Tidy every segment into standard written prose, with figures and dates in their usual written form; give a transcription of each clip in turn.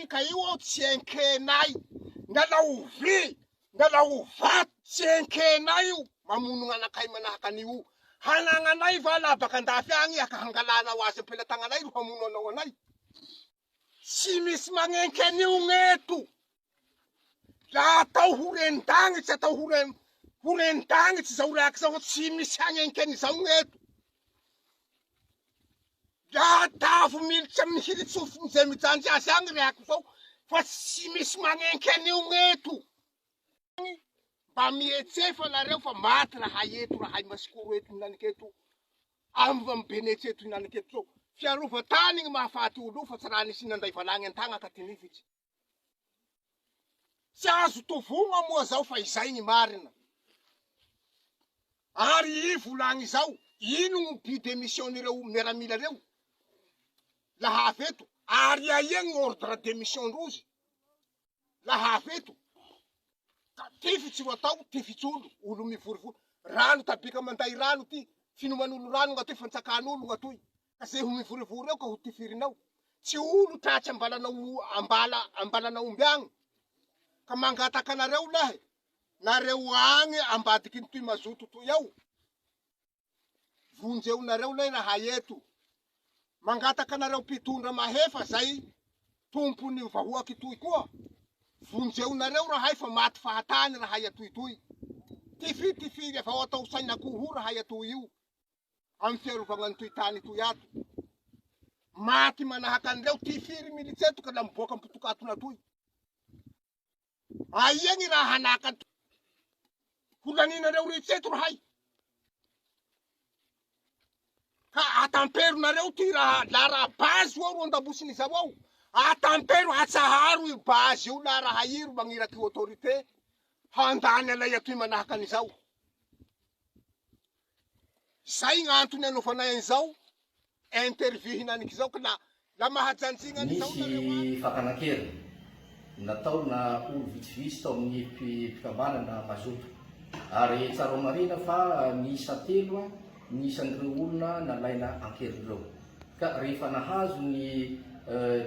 iny ka io aho tsy enkenay na la ho vy na la ho vato tsy enkenay io mamono gn'anakay manahaka an'io io. Hanagnanay va laha baka andafy agny iha ka hangalanao azy am-pelatagnanay ro hamono anao anay? Tsy misy magnenky an'io gn'eto. La atao ho ren-dagnitsy, atao ho ren ho ren-dagnitsy zao rehaky zao fa tsy misy hagnenky an'izao gn'eto. La atavo militsy amin'ny hilitsofiny zay mijanjy azy agny rehako zao fa tsy misy magnenky an'io gn'eto. Mba mihetsefa nareo fa maty rahay eto rahay masikoro eto hinaniky eto am am benetsy eto hinaniky eto zao. Fiarovan-tany gny mahafaty olo io fa tsy raha nisy nanday valagny an-tagna ka tinifitsy. Tsy azo tovogna moa zao fa izay gny marina. Ary i volagny izao, ino gny but de mission-n'ireo miaramila reo laha avy eto? Ary aia gny ordre de mission-ndrozy laha avy eto? Ka tifitsy ro atao, tifitsy olo, olo mivorivory. Rano tabika manday rano ty, finoman'olo rano gn'atoy, fantsakan'olo gn'atoy. Ka ze ho mivorivory eo ka ho tifirinao. Tsy olo tratry ambalanao ambala ambalan'aomby agny. Ka mangataka anareo lahy, nareo agny ambadikin'itoy mazoto toy ao, vonjeo nareo lay raha eto. Mangataka anareo mpitondra mahefa zay tompon'ny vahoaky toy koa, vonjeo nareo rahay fa maty fahatany rahay atoy toy. Tifitifiry avao atao sain'akoho rahay atoy io. amin'ny fiarovagna an'itoy tany itoy ato. Maty manahaka an'ireo ty firy militse eto ka la miboaka am-potokatona atoy. Aia ny raha hanahaka an'ito? Ho laninareo retsy eto rahay. Ka atamperonareo ty raha la raha base io ro andabosin'izao ao. Atampero atsaharo io base io la raha iro magniraky autorité handany anay atoy manahaka an'izao. Zay gn'antony anaovanay an'izao interview hinanik'izao ka la la mahajanjigna an'izao nareo Nisy any. fakana an-keriny nataona olo vitsivitsy tao amin'ny fikambanana Mazoto. Ary tsara homarihina fa miisa telo ny isan'ireo olona nalaina an-keriny ireo. Ka rehefa nahazo ny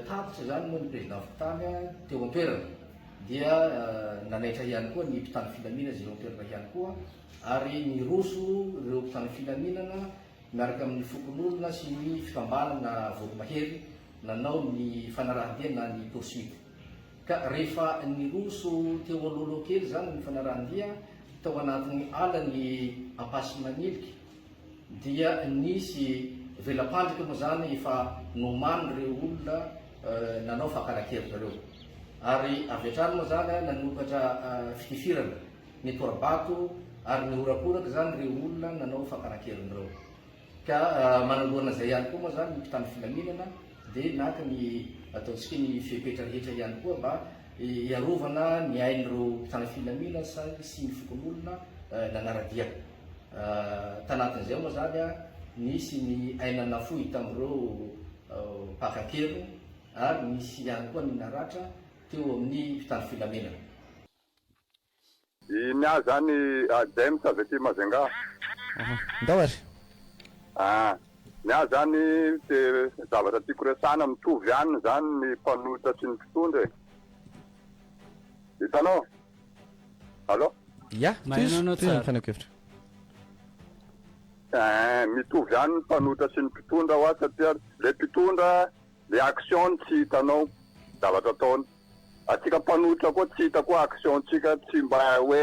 tatitra izany moa ny Président fokontany teo an-toerana dia nanaitra ihany koa ny mpitandro filaminana izay eo an-toerana ihany koa ary niroso ireo mpitandro filaminana miaraka amin'ny fokonolona sy ny fikambanana Voromahery nanao ny fanarahan-dia na ny poursuite. Ka rehefa niroso teo alohaloha kely izany ny fanarahan-dia tao anatin'ny alan'ny Ampasimaniliky dia nisy vela-pandrika moa izany efa nomanin'ireo olona nanao fakana an-keriny ireo ary avy hatrany moa izany nanokatra fitifirana. Nitora-bato ary nihorakoraka izany ireo olona nanao fakana an-keriny ireo. Ka manoloana izay ihany koa moa izany ny mpitandro filaminana dia naka ny ataontsika ny fepetra rehetra ihany koa mba hiarovana ny ain'ireo mpitandro filaminana sy ny fokonolona nanara-dia. Tanatin'izay moa izany nisy ny aina nafoy tamin'ireo mpaka an-keriny ary nisy ihany koa ny naratra teo amin'ny mpitandro filaminana. Ny ahy zany James avy aty Majunga. Ndao ary. Ah, ny ahy zany te zavatra tiako resahana mitovy ihany zany ny mpanohitra sy ny mpitondra e. Hitanao? Allo? Ya, Maheno anao tohizo, tohizo ny tsara. fanehoan-kevitra. Eh, mitovy ihany ny mpanohitra sy ny mpitondra hoa satria le mpitondra le action-ny tsy hitanao zavatra ataony. Atsika mpanohitra koa tsy hita koa action tsika tsy mba hoe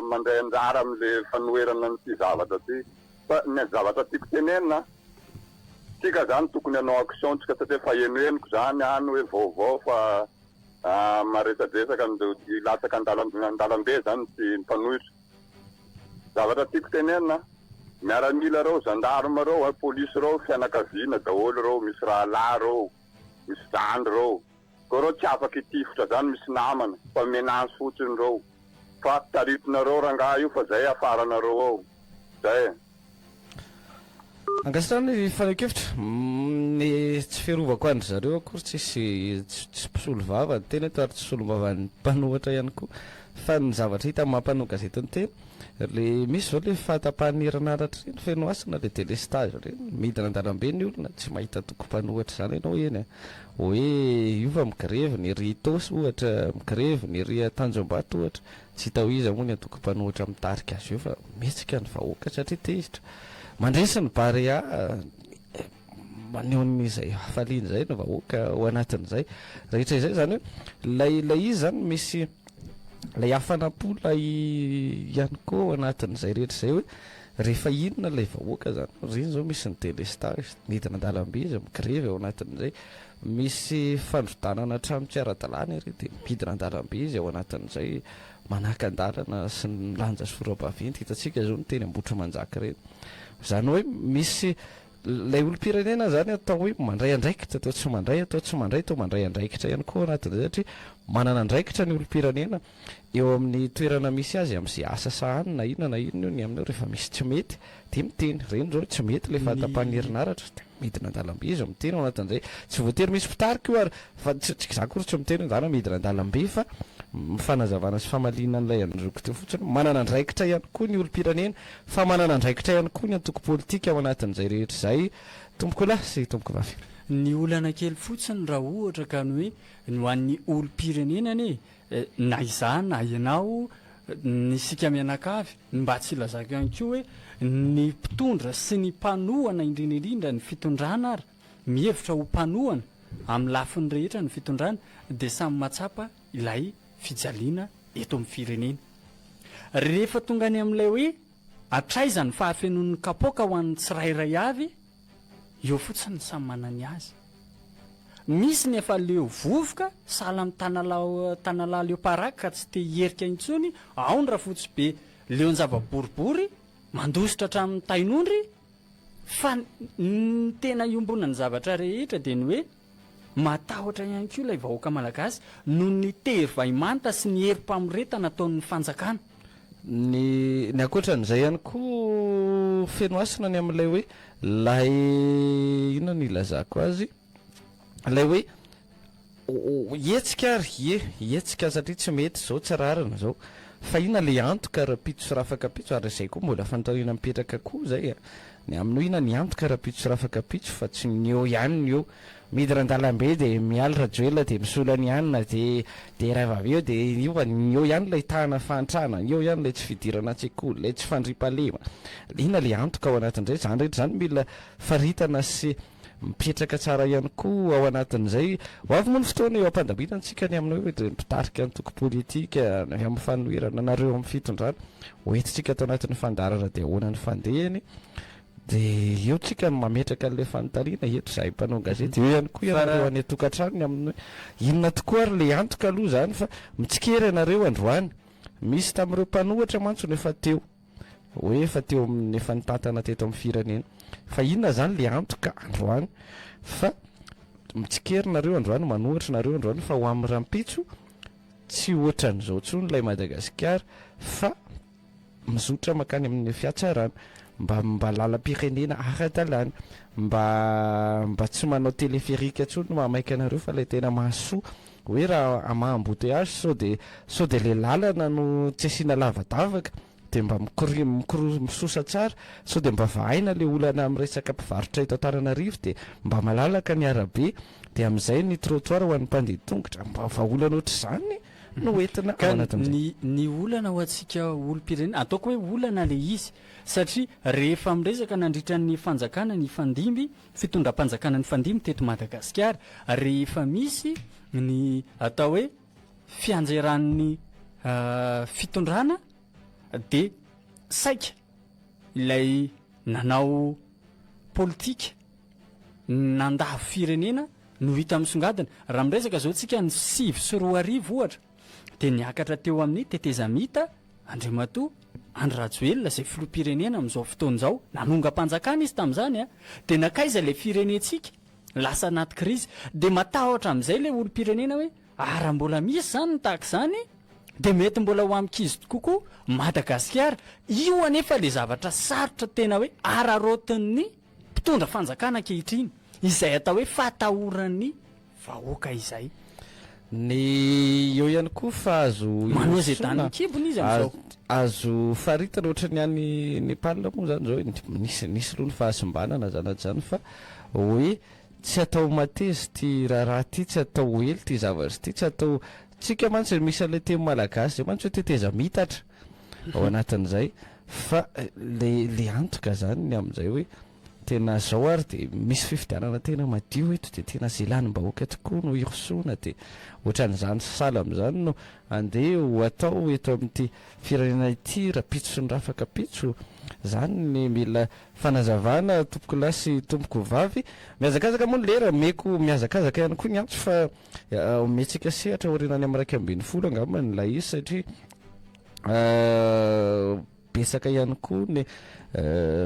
mandray anjara amle fanoherana an'ity zavatra ty fa ny zavatra tiako tenenina tsika zany tokony hanao action tsika satria efa henohenoko zany any hoe vaovao fa maresadresaka hilatsaka andalambe zany ty mpanohitra zavatra tiako tenenina miaramila reo gendarme reo polisy reo fianakaviana daholo reo misy rahalahy reo misy zandry reo Ko reo tsy afaka hitifitra zany misy namana fa menace fotsiny reo fa taritinareo rangahy io fa zay afaranareo ao zay e. Ankasitrahana ny fanehoan-kevitra. Ny tsy fiarovako an-dry zareo akory tsisy tsy mpisolo vava ny tena eto ary tsy solombavan'ny mpanohatra ihany koa. Fa ny zavatra hita amin'ny maha mpanao gazety ny tena, le misy izao le fahatapahan'ny herinaratra ireny, Fenohasina, le délestage ireny, midina an-dalambe ny olona, tsy mahita antoko mpanohitra izany ianao eny a! Hoe io fa migrevy ny ery Itaosy ohatra, migrevy ny ery Tanjombato ohatra, tsy hita hoe iza moa ny antoko mpanohitra mitarika azy io fa mihetsika ny vahoaka satria tezitra. Mandresy ny Barea. Maneho an'izay hafaliana izay ny vahoaka ao anatin'izay rehetra izay, izany hoe ilay ilay izy izany misy ilay hafanam-po ilay ihany koa ao anatin'izay rehetra izay hoe rehefa inona ilay vahoaka izany, ireny izao misy ny délestage, midina an-dalambe izy migrevy ao anatin'izay, misy fandrodanana trano tsy ara-dalàna ery dia midina an-dalambe izy ao anatin'izay, manakan-dalana sy milanja sora-baventy, hitantsika izao ny teny Ambohitrimanjaka ireny, izany hoe misy Ilay olom-pirenena izany atao hoe mandray andraikitra, atao tsy mandray, atao tsy mandray, atao mandray andraikitra ihany koa ao anatin'izay satria manana andraikitra ny olom-pirenena eo amin'ny toerana misy azy amin'izay asa sahaniny na inona na inona io ny amin'io rehefa misy tsy mety dia miteny, ireny izao tsy mety ilay fahatapahan'ny herinaratra dia midina an-dalambe izy miteny ao anatin'izay, tsy voatery misy mpitarika io ary fa tsy tsy izaho akory tsy miteny hoe ndana midina an-dalambe fa fanazavana sy famaliana an'ilay androko teo fotsiny, manana andraikitra ihany koa ny olom-pirenena Fa manana andraikitra ihany koa ny antoko politika ao anatin'izay rehetra izay, tompokolahy sy tompokovavy. Ny olana kely fotsiny raha ohatra ka ny hoe ny ho an'ny olom-pirenena anie e, na izaho na ianao, ny isika mianakavy, ny mba tsy ilazako ihany koa hoe ny mpitondra sy ny mpanohana indrindra indrindra ny fitondrana ary mihevitra ho mpanohana amin'ny lafiny rehetra ny fitondrana dia samy mahatsapa ilay fijaliana eto amin'ny firenena. Rehefa tonga any amin'ilay hoe hatraiza ny fahafenoan'ny kapoaka ho an'ny tsirairay avy, eo fotsiny ny samy manana ny azy. Misy ny efa leo vovoka, sahala amin'ny tanalahy tanalahy leo paraky ka tsy te hiherika intsony, ao ny rafotsibe leon-java-boribory, mandositra hatramin'ny tain'ondry, fa ny tena iombonan'ny zavatra rehetra dia ny hoe, Matahotra ihany koa ilay vahoaka malagasy noho ny tery vahimanta sy ny herim-pamoretana ataon'ny fanjakana. Ny ny ankoatran'izay ihany koa feno hasina ny amin'ilay hoe ilay inona no ilazako azy ilay hoe hetsika ary ie hetsika satria tsy mety izao tsy rariny izao fa inona ilay antoka rahampitso sy rafakapitso ary izay koa mbola fanontaniana mipetraka koa izay a. Ny amin'ny hoe inona ny antoka rahampitso sy rafakapitso fa tsy ny eo ihany ny eo. Midina an-dalambe dia mialy Rajoelina dia misolo an'i Anna dia dia raha avy eo dia io fa ny eo ihany ilay tahana fahantrana, ny eo ihany ilay tsy fidirana an-tsekoly, ilay tsy fandriampahalemana. Inona ilay antoka ao anatin'izay? Izany rehetra izany mila faritana sy mipetraka tsara ihany koa ao anatin'izay. Ho avy moa ny fotoana eo am-pandaminantsika ny amin'ny hoe mpitarika antoko politika, ny amin'ny fanoherana, nareo amin'ny fitondrana. Ho entintsika ato anatin'ny fandaharana dia ahoana ny fandehany dia eo tsika no mametraka an'ilay fanontaniana eto izahay mpanao gazety, eo ihany koa ianareo any an-tokantrano ny amin'ny hoe inona tokoa ary ilay antoka aloha izany fa mitsikera ianareo androany, misy tamin'ireo mpanohitra mantsy no efa teo hoe efa teo amin'ny efa nitantana teto amin'ny firenena fa inona izany ilay antoka androany fa mitsikera nareo androany, manohitra nareo androany fa ho amin'ny rahampitso Tsy ohatran'izao intsony ilay Madagasikara fa mizotra mankany amin'ny fihatsarana, mba mba lalam-pirenena ara-dalàna, mba mba tsy manao téléphérique intsony no mahamaika anareo fa ilay tena mahasoa hoe raha hamaha embouteillage sao dia sao dia ilay lalana no tsy asiana lavadavaka dia mba mikori mikoro misosa tsara sao dia mba vahaina ilay olana amin'ny resaka mpivarotra eto Antananarivo dia mba malalaka ny arabe dia amin'izay ny trottoir ho an'ny mpandeha tongotra mba vahaolana ohatr'izany no entina Ka ao anatin'izay. ny ny olana ho antsika olom-pirenena, ataoko hoe olana ilay izy satria rehefa miresaka nandritra ny fanjakana nifandimby, fitondram-panjakana nifandimby teto Madagasikara, rehefa misy ny atao hoe fianjeran'ny fitondrana dia saika ilay nanao politika nandavo firenena no hita misongadina. Raha miresaka izao tsika ny 2009 ohatra dia niakatra teo amin'ny tetezamita Andriamatoa Andry Rajoelina izay filoham-pirenena amin'izao fotoana izao. Nanongam-panjakana izy tamin'izany dia nankaiza ilay firenentsika? Lasa anaty krizy. Dia matahotra amin'izay ilay olom-pirenena hoe ah raha mbola misy izany ny tahaka izany dia mety mbola ho amin'ny kokoa Madagasikara. Io anefa ilay zavatra sarotra tena hoe araraotin'ny mpitondra fanjakana ankehitriny, izay atao hoe fahatahoran'ny vahoaka izay. Ny eo ihany. ihany koa fa azo Manao izay irosoana, danin'ny kibony izy amin'izao. azo faritana ohatran'ny any Nepal moa izany izao e, nisy nisy aloha ny fahasimbana na zany na tsy zany fa hoe tsy atao mateza ity raharaha ity, tsy atao ela ity zavatra ity, tsy atao, tsika mantsy misy an'ilay teny malagasy izay mantsy hoe teteza-mitatra ao anatin'izay fa le le antoka izany ny amin'izay hoe Tena zao ary dia misy fifidianana tena madio eto dia tena ze lanim-bahoaka tokoa no hirosoana dia ohatran'izany sahala amin'izany no andeha ho atao eto amin'ity firenena ity rapitso sy ny rafakapitso zany ny mila fanazavana tompokolahy sy tompokovavy. Mihazakazaka moa ny lera, omeko mihazakazaka ihany koa ny antso fa omentsika sehatra aorianany amin'ny 11 angambany ilay izy satria Betsaka ihany koa ny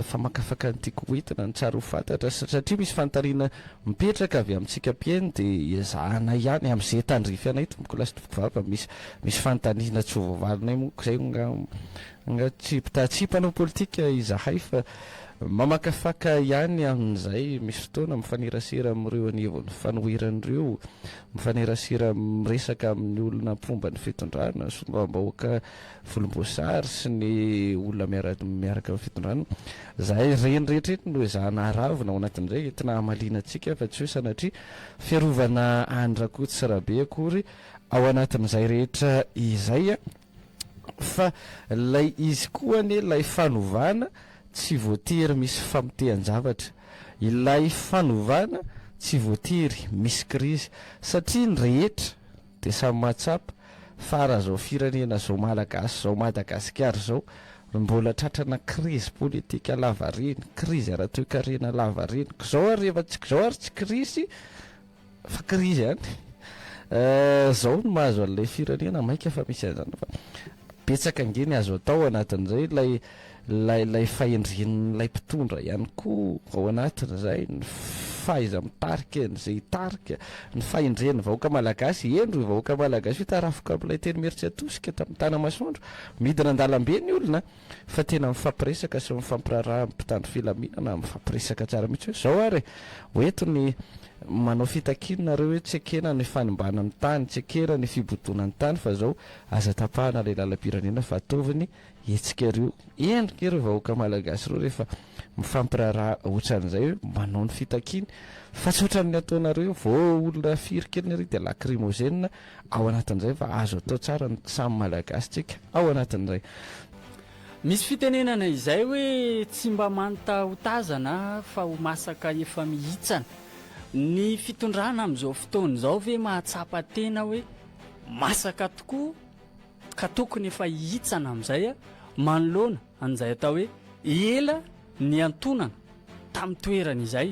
famakafaka ny tiako hoentina, ny tsara ho fantatra satria misy fanontaniana mipetraka avy amintsika mpihaino dia ezahana ihany amin'izay tandrify anay tompoko lahy sy tompoko vavy fa misy misy fanontaniana tsy ho voavalinay moa izay nga nga tsy tsy mpanao politika izahay fa mamakafaka ihany amin'izay misy fotoana mifanerasera amin'ireo anivon'ny fanoherana ireo, mifanerasera miresaka amin'ny olona mpomba ny fitondrana, solombavambahoaka volomboasary sy ny olona miara miaraka amin'ny fitondrana, zahay ireny rehetra ireny no ezahana aravona ao anatin'izay entina hamaliana antsika fa tsy hoe sanatria fiarovana an'i Rakoto sy Rabe akory ao anatin'izay rehetra izay fa ilay izy koa anie ilay fanovana tsy voatery misy famotehan-javatra, ilay fanovana tsy voatery misy krizy satria ny rehetra Dia samy mahatsapa fa raha zao firenena zao Malagasy zao Madagasikara zao no mbola tratrana krizy politika lavareny, krizy ara-toekarena lavareny, k'zao ary rehefa tsy k'zao ary tsy krizy fa krizy ihany. Zao no mahazo an'ilay firenena maika fa misy an'izany fa betsaka ange ny azo atao anatin'izay ilay Ilay ilay fahendren'ilay mpitondra ihany koa ao anatin'izay, ny fahaiza-mitarika, ny izay hitarika, ny fahendren'ny vahoaka malagasy, hendry io vahoaka malagasy io, tarafoka amin'ilay teny Imerintsiatosika tamin'ny Tanamasoandro, midina an-dalambe ny olona fa tena mifampiresaka sy mifampiraharaha amin'ny mpitandro filaminana, mifampiresaka tsara mihitsy hoe izao ary e, ho eto ny manao fitakiana nareo hoe tsy ekena ny fanimbana ny tany, tsy ekena ny fibodoana ny tany fa izao aza tapahana ilay lalam-pirenena fa ataovy ny hetsika ireo endrika ireo vahoaka malagasy ireo rehefa mifampiraharaha otran'izay hoe manao ny fitakiany fa tsy otran'ny ataonareo vao olona firy kely ary dia lacrymogène ao anatin'izay fa azo atao tsara ny samy malagasy tsika ao anatin'izay. Misy fitenenana izay hoe tsy mba manta ho tazana fa ho masaka efa mihitsana. Ny fitondrana amin'izao fotoana izao ve mahatsapa tena hoe masaka tokoa? ka tokony efa hihitsana amin'izay manoloana an'izay atao hoe ela niantonana tamin'ny toerany izay.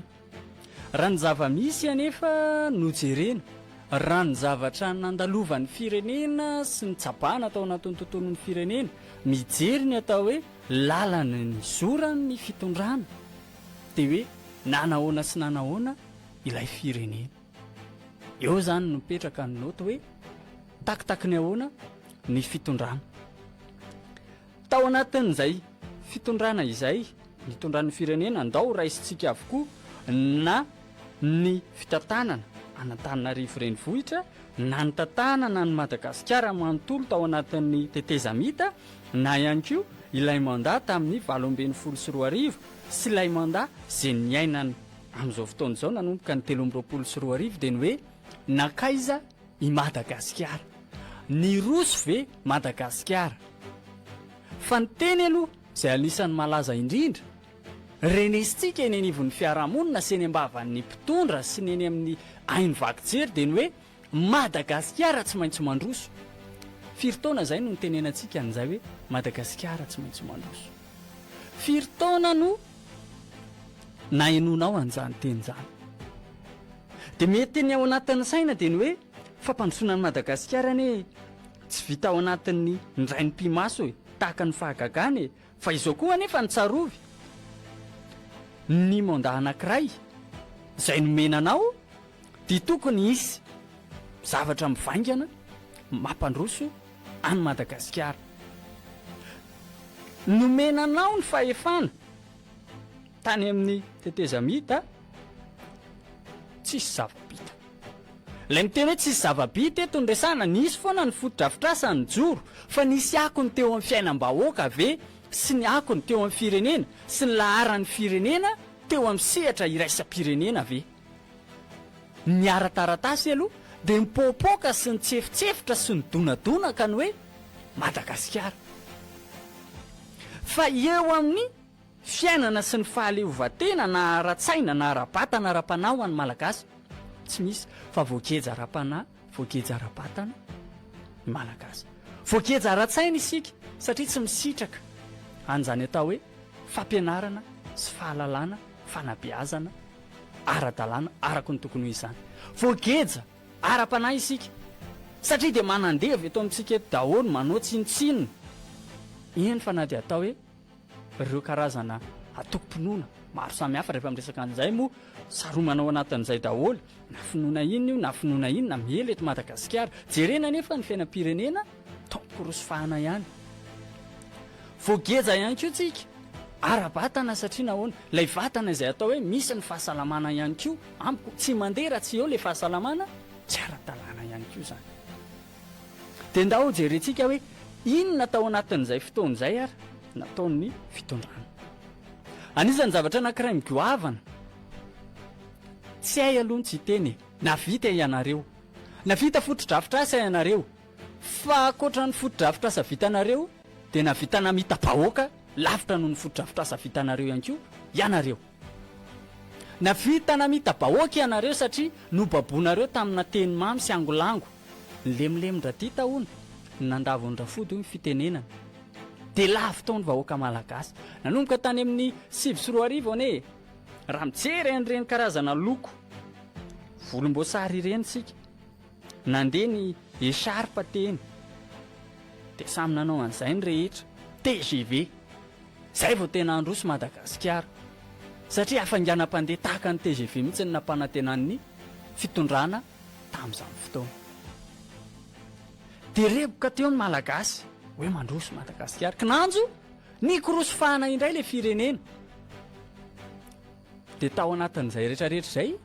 Raha ny zava-misy anefa no jerena, raha ny zavatra nandalovan'ny firenena sy nitsabahana tao anatin'ny tontolon'ny firenena, mijery ny atao hoe lalana nizoran'ny fitondrana dia hoe nanahoana sy nanahoana ilay firenena. Eo izany no mipetraka ny note hoe takitaky ny ahoana ny fitondrana. Tao anatin'izay fitondrana izay, nitondran'ny firenena, andao raisintsika avokoa na ny fitantanana an'Antananarivo renivohitra, na ny tantanana an'i Madagasikara manontolo tao anatin'ny tetezamita, na ihany koa ilay mandat tamin'ny 2018 sy ilay mandat izay niainana amin'izao fotoana izao nanomboka ny 2023 dia ny hoe nankaiza i Madagasikara? Niroso ve Madagasikara? Fa ny teny aloha izay anisan'ny malaza indrindra renesintsika eny anivon'ny fiarahamonina sy eny am-bavan'ny mpitondra sy ny eny amin'ny haino vaky jery dia ny hoe Madagasikara tsy maintsy mandroso. Firy taona izay no nitenenantsika an'izay hoe Madagasikara tsy maintsy mandroso? Firy taona no nahenoanao an'izany teny izany? Dia mety ny ao anatin'ny saina dia ny hoe fampandrosoana an'i Madagasikara anie tsy vita ao anatin'ny indray mipi-maso e, tahaka ny fahagagana e, fa izao koa anefa no tsarovy, ny mandat anankiray izay nomena anao dia tokony hisy zavatra mivaingana mampandroso an'i Madagasikara. Nomena anao ny fahefana tany amin'ny tetezamita, tsisy zava-bita. Ilay miteny hoe tsisy zava-bita eto no resahana, nisy foana ny fotodrafitrasa nijoro, fa nisy akony teo amin'ny fiainam-bahoaka ve sy ny akony teo amin'ny firenena sy ny laharan'ny firenena teo amin'ny sehatra iraisam-pirenena ve? Ny ara-taratasy aloha dia nipoapoaka sy nitsefotsefotra sy nidonadonaka ny hoe Madagasikara. Fa eo amin'ny fiainana sy ny fahaleovantena na ara-tsaina na ara-batana ara-panahy ho an'ny Malagasy tsy misy fa voageja ara-panahy, voageja ara-batana ny Malagasy. Voageja ara-tsaina isika satria tsy misitraka an'izany atao hoe fampianarana sy fahalalana, fanabeazana ara-dalàna araka ny tokony ho izy izany. Voageja ara-panahy isika satria dia manandevo eto amintsika eto daholo, manao tsinontsinona, eny fa na dia atao hoe ireo karazana antokom-pinoana maro samihafa rehefa miresaka an'izay moa saromana ao anatin'izay daholo na finoana inona io na finoana inona miely eto Madagasikara. Jerena anefa ny fiainam-pirenena toa mikorosy fahana ihany. Voageja ihany koa tsika ara-batana satria nahoana? Ilay vatana izay atao hoe misy ny fahasalamana ihany koa amiko tsy mandeha raha tsy eo ilay fahasalamana tsy ara-dalàna ihany koa izany. Dia ndao hojerentsika hoe inona tao anatin'izay fotoana izay ary nataon'ny fitondrana. Anisan'ny zavatra anankiray migoavana, tsy hay aloha ny tsy hiteny e, navita ianareo, navita fotodrafitrasa ianareo, fa ankoatra ny fotodrafitrasa vitanareo dia navita namita-bahoaka lavitra noho ny fotodrafitrasa vitanareo ihany koa ianareo. Navita namita-bahoaka ianareo satria nobabonareo tamina teny mamy sy angolango. Nilemilemy-dRadita hono, ny nandavon-dRafody hoy ny fitenenana. Dia lavo tao ny vahoaka malagasy. Nanomboka tany amin'ny 2009 anie e! Raha mijery an'ireny karazana loko volomboasary ireny isika, nandeha ny echarpe teny, dia samy nanao an'izay ny rehetra, tgv. Zay vao tena handroso Madagasikara. Satria hafainganam-pandeha tahaka ny tgv mihitsy ny nampanantenan'ny fitondrana tamin'izany fotoana. Dia reboka teo ny Malagasy hoe mandroso Madagasikara. Kinanjo nikorosy fahana indray ilay firenena. Dia tao anatin'izay rehetrarehetra izay,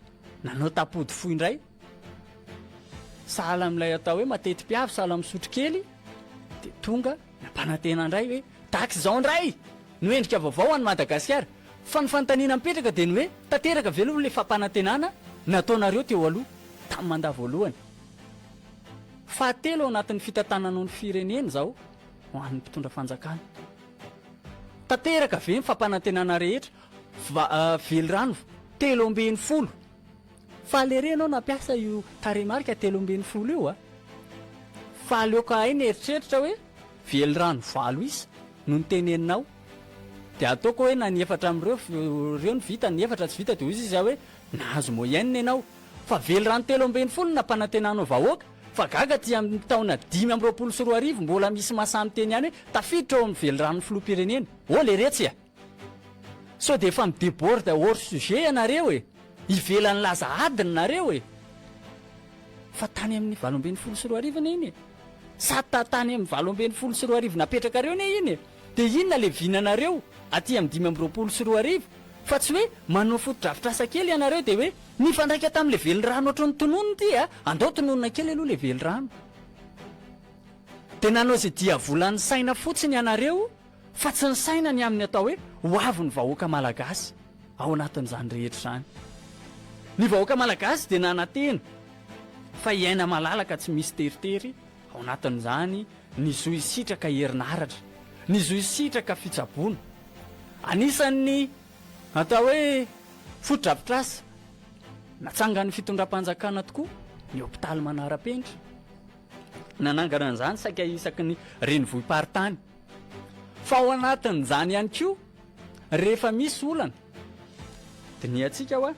nanao tapody fohy indray. Sahala amin'ilay atao hoe mateti-piavy, sahala amin'ny sotrokely, dia tonga nampanantena indray hoe tahaka izao indray no endrika vaovao an'i Madagasikara. Fa ny fanontaniana mipetraka dia ny hoe tanteraka ve aloha ilay fampanantenana nataonareo teo aloha tamin'ny mandat voalohany? Fahatelo ao anatin'ny fitantananao ny firenena izao ho an'ny mpitondra fanjakana. Tanteraka ve ny fampanantenana rehetra? Velirano 13. Faly ery ianao nampiasa io tarehimarika 13 io a! Fa aleoko ahay nieritreritra hoe velirano valo isa no noteneninao. Dia ataoko hoe na ny efatra amin'ireo ireo no vita, ny efatra tsy vita dia hoy izy hoe nahazo moyenne ianao. Fa velirano 13 no nampanantenanao vahoaka, fa gaga aty amin'ny taona 2025 mbola misy masaha miteny ihany hoe tafiditra ao amin'ny veliranon'ny filoham-pirenena. Oh leretsy a! Sao dia efa mi-deborde hors sujet ianareo e! Ivelan'ny laza adiny nareo e! Fa tany amin'ny 2018 anie iny e! Sa ta tany amin'ny 2018 napetrakareo anie iny e! Dia inona le vinanareo aty amin'ny 2025 fa tsy hoe manao fotodrafitrasa kely ianareo dia hoe nifandraika tamin'le velirano ohatran'ny tononina ity a! Andao tononina kely aloha le velirano. Dia nanao izay diavolan'ny saina fotsiny ianareo fa tsy nisaina ny amin'ny atao hoe ho avin'ny vahoaka malagasy ao anatin'izany rehetra izany. Ny vahoaka malagasy dia nanantena fa hiaina malalaka tsy misy teritery ao anatin'izany ny zo hisitraka herinaratra, ny zo hisitraka fitsaboana. Anisan'ny atao hoe fotodrafitrasa natsangan'ny fitondram-panjakana tokoa ny hopitaly manara-penitra. Nanangana an'izany saika isaky ny renivohi-paritany. Fa ao anatin'izany ihany koa, rehefa misy olana, dinihantsika hoa.